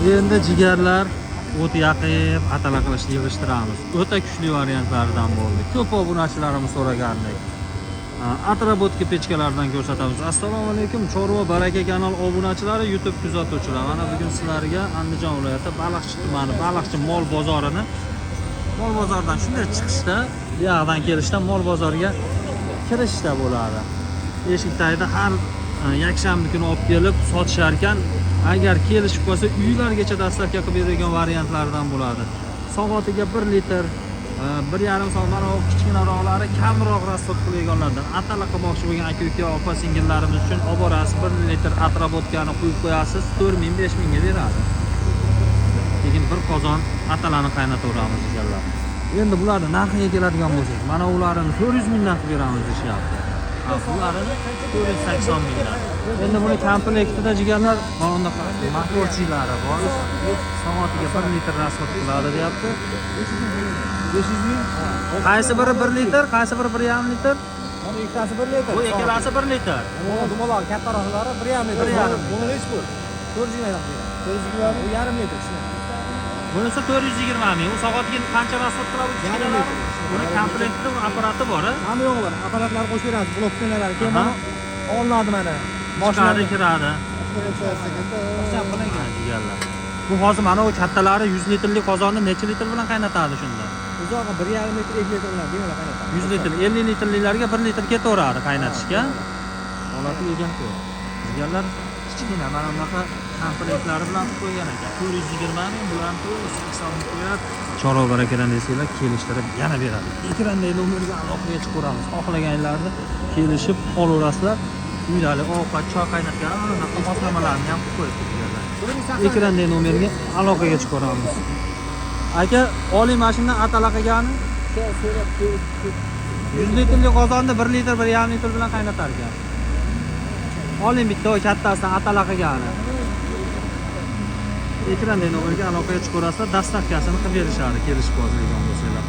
Endi jigarlar o't yaqib, atala qilishni yig'ishtiramiz. O'ta kuchli variantlardan bo'ldi. Ko'p obunachilarimiz so'ragandek. Отработка pechkalardan ko'rsatamiz. Assalomu alaykum, Chorva Baraka kanal obunachilari, YouTube kuzatuvchilari. Mana bugun sizlarga Andijon viloyati Baliqchi tumani Baliqchi mol bozorini, mol bozoridan shunday chiqishda, bu yoqdan kelishda mol bozoriga kirishda bo'ladi. Eshik tagida har yakshanba kuni olib kelib sotishar ekan. Agar kelishib qolsa, uylargacha доставка qilib beradigan variantlardan bo'ladi. Soatiga 1 litr, 1,5 soat, mana bu kichkinaroqlari kamroq расход qiladiganlardan. Atala qilmoqchi bo'lgan aka-uka, opa singillarimiz uchun olib borasiz, 1 litr отработка ni quyib qo'yasiz, 4000, 5000 ga beradi. Keyin bir qozon atalani qaynataveramiz, jigarlar. Endi bularni narxiga keladigan bo'lsak, mana ularni 400 mingdan qilib beramiz deyishyapti. Ha, bularni 480 mingdan. Endi buni komplektida, jigarlar, mana bunaqa motorchilari bor. Soatiga 1 litr расход qiladi deyapti. 500 ming. Qaysi biri 1 litr, qaysi biri 1,5 litr? Mana ikkitasi 1 litr. Bu ikkalasi 1 litr. Buni dumaloq kattaroqlari 1,5 litr. 1,5. Buni nechi pul? 420 ming. 420 bu yarim litr kichkina. Bunisi 420 ming. U soatiga qancha расход qiladi bu Yarim kichkinalari? litr. Buni komplektida apparati bor, a? Hamma yo'g'i bor. Apparatlarni qo'shib beramiz. Blok uskunalari keyin mana olinadi mana. Chiqadi, kiradi. Hisob qilingan. Ha, jigarlar. Bu hozir mana u kattalari 100 litrlik qozonni necha litr bilan qaynatadi shunda? Uzog'i 1,5 litr, 2 litr bilan bemalol qaynatadi. 100 litr, 50 litrliklarga 1 litr ketaveradi qaynatishga. Holatiga gap yo'q. Jigarlar, kichkina mana bunaqa komplektlari bilan qilib qo'ygan ekan. 420 ming, bularni 480 ming qo'yadi. Chorva barakadan desanglar, kelishtirib yana beradi. Ekrandagi nomerga aloqaga chiqaveramiz. Xohlaganlarni kelishib olaverasizlar. Uydagi ovqat, choy qaynatgan mana bunaqa moslamalarni ham qilib qo'yibdi, jigarlar. Ekrandagi nomerga aloqaga chiqaveramiz. Aka, oling mana shundan atala qilgani. 100 litrlik qozonni 1 litr, 1,5 litr bilan qaynatar ekan. Oling bitta o kattasidan atala qilgani. Ekrandagi nomerga aloqaga chiqaverasizlar, доставка sini qilib berishadi, kelishib oladigan bo'lsanglar.